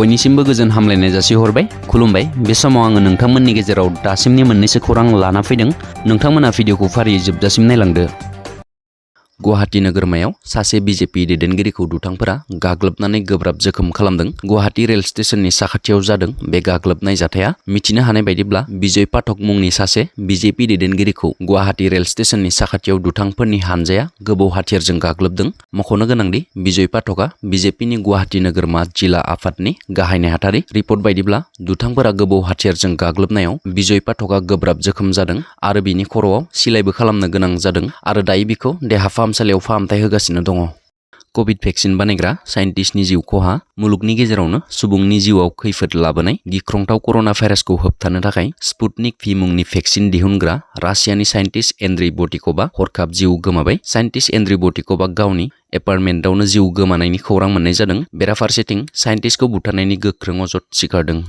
बयनिसिमबो गोजोन हामलायनाय जासिहरबाय। खुलुमबाय। बे समाव आङो नोंथांमोननि गेजेराव दासिमनि मोननैसो खौरां लाना फैदों। नोंथांमोना भिडिअखौ फारियै जोबजासिम नायलांदो। गुवाहाटी नोगोरमायाव सासे बीजेपी दैदेनगिरिखौ दुथांफोरा गाग्लोबनानै गोब्राब जोखोम खालामदों। गुवाहाटी रेल स्टेशननि साखाथियाव जादों बे गाग्लोबनाय जाथाया। मिथिनो हानाय बायदिब्ला बिजय पाठक मुंनि सासे बीजेपी दैदेनगिरिखौ गुवाहाटी रेल स्टेशननि साखाथियाव दुथांफोरनि हानजाया गोबौ हाथियारजों गाग्लोबदों। मख'नो गोनांदि बिजय पाठकआ बीजेपीनि गुवाहाटी नोगोरमा जिला आफादनि गाहाय नेहाथारि। रिपर्ट बायदिब्ला दुथांफोरा गोबौ हाथियारजों गाग्लोबनायाव बिजय पाठकआ गोब्राब जोखोम जादों आरो बिनि खर'आव सिलाइबो खालामनो गोनां जादों आरो दायो बिखौ देहा फाहामसालियाव फाहामथाय होगासिनो दङ। कभिड भेक्सिन बानायग्रा साइन्टिस्टनि जिउ खहा। मुलुगनि गेजेरावनो सुबुंनि जिउआव खैफोद लाबोनाय गिख्रंथाव कर'ना भाइरासखौ होबथानो थाखाय स्पुटनिक भि मुंनि भेक्सिन दिहुनग्रा रासियानि साइन्टिस्ट एन्ड्रिय बटिकभआ हरखाब जिउ गोमाबाय। साइन्टिस्ट एन्ड्रिय बटिकभआ गावनि एपार्टमेन्टआवनो जिउ गोमानायनि खौरां मोननाय जादों। बेराफारसेथिं साइन्टिस्टखौ बुथारनायनि गोख्रों अजद सिखारदों।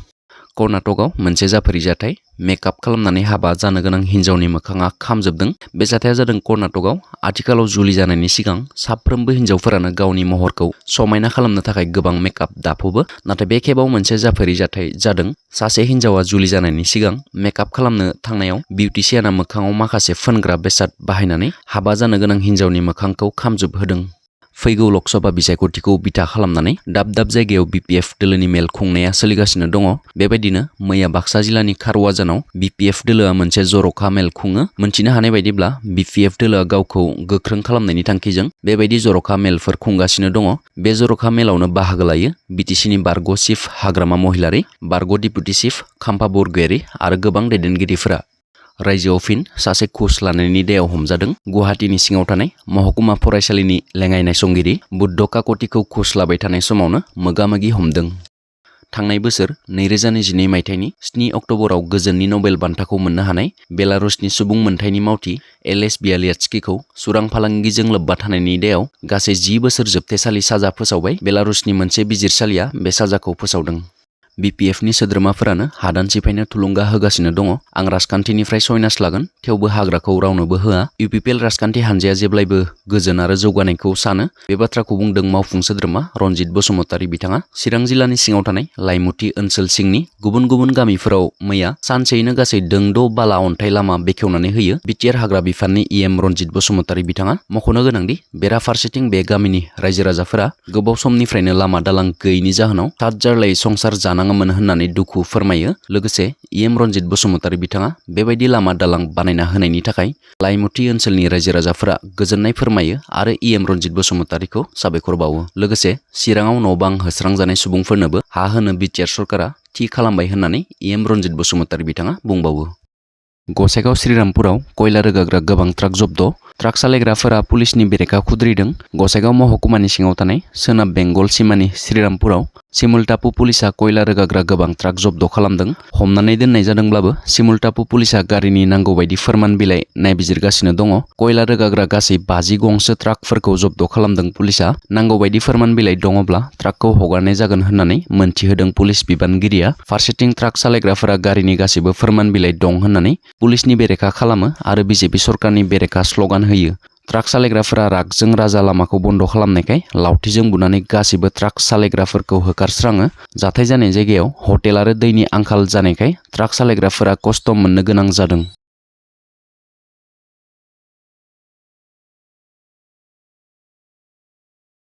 कर्नाटकआव मोनसे जाफेरै जाथाय। मेकआप खालामनानै हाबा जानो गोनां हिन्जावनि मोखाङा खामजोबदों। बे जाथाया जादों कर्नाटकआव। आथिखालाव जुलि जानायनि सिगां साफ्रोमबो हिन्जावफोरानो गावनि महरखौ समायना खालामनो थाखाय गोबां मेकआप दाफबो। नाथाय बे खेबाव मोनसे जाफेरै जाथाय जादों। सासे हिन्जावा जुलि जानायनि सिगां मेकआप खालामनो थांनायाव बिउटिशियाना मोखाङाव माखासे फोनग्रा बेसाद बाहायनानै हाबा जानो गोनां हिन्जावनि मोखांखौ खामजोबहोदों। फैगौ लकसभा बिसायख'थिखौ बिथा खालामनानै दाब दाब जायगायाव बिपिएफ दोलोनि मेल खुंनाया सोलिगासिनो दङ। बेबायदिनो मैया बाक्सा जिल्लानि खारुवाजानाव बिपिएफ दोलोआ मोनसे जर'खा मेल खुङो। मोनथिनो हानाय बायदिब्ला बिपिएफ दोलोआ गावखौ गोख्रों खालामनायनि थांखिजों बेबायदि जर'खा मेलफोर खुंगासिनो दङ। बे जर'खा मेलावनो बाहागो लायो बिटिसिनि बारग' चिफ हाग्रामा महिलारि, बारग' डिपुटि चिफ खाम्फा बरगयारी आरो गोबां दैदेनगिरिफोरा। रायजोआव फिन सासे घुस लानायनि दायाव हमजादों। गुवाहाटीनि सिङाव थानाय महकुमा फरायसालिनि लेङाइ नायसंगिरि बुद्ध काकतिखौ घुस लाबाय थानाय समावनो मोगा-मोगि हमदों। थांनाय बोसोर 2022 मायथाइनि 7 अक्ट'बराव गोजोननि नबेल बान्थाखौ मोननो हानाय बेलारुसनि सुबुं मोनथायनि मावथि एलेस बियालियात्स्कीखौ सुरां फालांगिजों लोब्बा थानायनि दायाव गासै 10 बोसोर जोबथेसालि साजा फोसावबाय। बेलारुसनि मोनसे बिजिरसालिया बे साजाखौ फोसावदों। बिपिएफनि सोद्रोमाफोरानो हादान सिफायनो थुलुंगा होगासिनो दङ। आं राजखान्थिनिफ्राय सयनास लागोन, थेवबो हाग्राखौ रावनोबो होआ। इउपिपिएल राजखान्थि हान्जाया जेब्लायबो गोजोन आरो जौगानायखौ सानो। बे बाथ्राखौ बुंदों मावफुं सोद्रोमा रनजित बसुमतारी बिथाङा। चिरां जिल्लानि सिङाव थानाय लाइमुथि ओनसोल सिंनि गुबुन गुबुन गामिफोराव मैया सानसेयैनो गासै दोंद' बाला अन्थाइ लामा बेखेवनानै होयो बिटिआर हाग्रा बिफाननि इएम रनजित बसुमतारी बिथाङा। मख'नो गोनांदि बेराफारसेथिं बे गामिनि रायजो राजाफोरा गोबाव समनिफ्रायनो लामा दालां गैयैनि जाहोनाव थाद जारलायै संसार जानाङोमोन होननानै दुखु फोरमायो। लोगोसे इएम रनजित बसुमतारी बिथाङा बेबायदि लामा दालां बानायना होनायनि थाखाय लाइमुथि ओनसोलनि रायजो राजाफोरा गोजोननाय फोरमायो आरो इएम रनजित बसुमतारीखौ साबायखर बावो। लोगोसे चिराङाव न' बां होस्रांजानाय सुबुंफोरनोबो हा होनो बिटिआर सरकारा थि खालामबाय होननानै इएम रनजित बसुमतारी बिथाङा बुंबावो। गसाइगाव श्रीरामपुराव कयला रोगाग्रा गोबां ट्राक जब्द'। ट्राक सालायग्राफोरा पुलिसनि बेरेखा खुद्रिदों। गसाइगाव महकुमानि सिङाव थानाय सोनाब बेंगल सिमानि श्रीरामपुराव सिमुलटापु पुलिसा कयला रोगाग्रा गोबां ट्राक जब्द' खालामदों। हमनानै दोननाय जादोंब्लाबो सिमुलटापु पुलिसा गारिनि नांगौ बायदि फोरमान बिलाइ नायबिजिरगासिनो दङ। कयला रोगाग्रा गासै 50 गंसो ट्राकफोरखौ जब्द' खालामदों पुलिसा। नांगौ बायदि फोरमान बिलाइ दङब्ला ट्राकखौ हगारनाय जागोन होननानै मोनथिहोदों पुलिस बिबानगिरिया। फारसेथिं ट्राक सालायग्राफोरा गारिनि गासैबो फोरमान बिलाइ दं होननानै पुलिसनि बेरेखा खालामो आरो बिजेपि सरकारनि बेरेखा स्ल'गान होयो। ट्राक सालायग्राफोरा रागजों राजा लामाखौ बन्द' खालामनायखाय लावथिजों बुनानै गासैबो ट्राक सालायग्राफोरखौ होखारस्राङो। जाथाय जानाय जायगायाव हटेल आरो दैनि आंखाल जानायखाय ट्राक सालायग्राफोरा खस्थ' मोननो गोनां जादों।